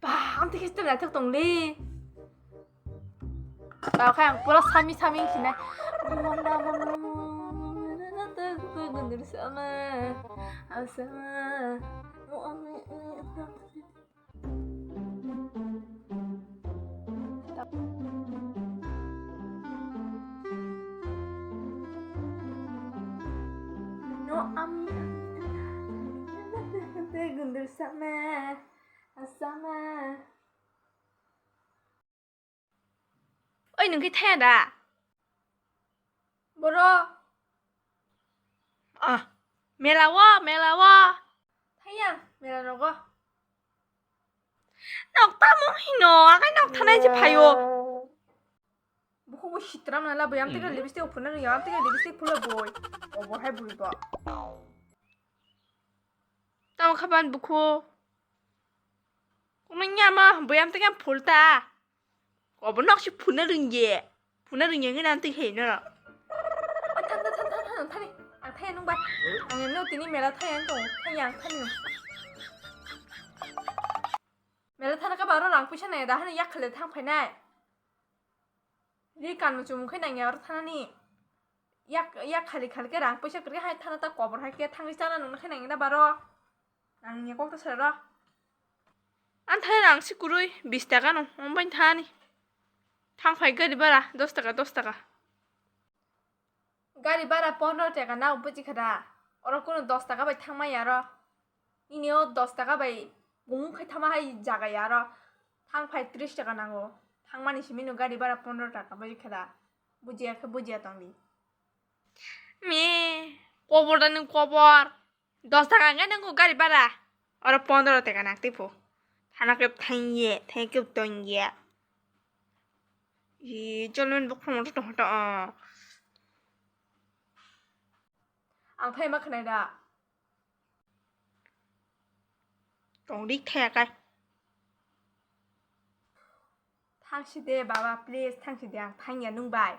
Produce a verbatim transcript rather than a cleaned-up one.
Ba, ang tei khe naithok tong le. Ba, khe ang pura sami sami wngkhe na. Sama. No, ami, ami, gundur sama, sama. Oi, nwng khe thaya da? Boro. Ah, mela o, mela o. Thaya, mela rogo. Nok tamo hino, akai nok thanai je phaio. Bukhuk bo sitram na la, bwyam tike lipstick phulna rwya, am tike lipstick phulwi boi. Obo hai bwrwi bo. Tamo khaban bukhuk. Kunu nyama, bwyam tike phulta. Obo nok si phulna rwngye. Phulna rwngye ngina tike hino. Ang thani, ang thaya nung bai. Ang no tini mela thaya ang tongo. Thaya ang thani. Mela thana ka baro rang puisa nai da hano yak khale thang phainai. Ri kan muchung khai nang ya aro thanani. Yak, yak khali khali ke rang puisa kri hai thana ta kobor hai ke thangwi chana nung khai nang da baro. Ang ni kok ta sero. Ang thani rang si kurui bis taka no, ang bai thani. Thang phai gari bara dos taka, dos taka. Gari bara pondro taka na buji kha da. Oro kuno dos taka bai thang maya ro. Nini o dos taka bai bung khai thama hai jaga ya ro. Thang phai tris taka nango. Thang mani simi no gari bara pondro taka buji kha da. Bujiya khe bujiya tong di. Me, kobor da nung kobor. Dos taka hwnkhai nang gari bara. Oro pondro taka nang tei pho. Thana khe thang ye, thang khe tong ye. Ye, jolmen bok phang to to. Ang thai ma khnai da. Tong dik thaya kai. Thang si de baba, please, thang si de, ang thang ya nung bai.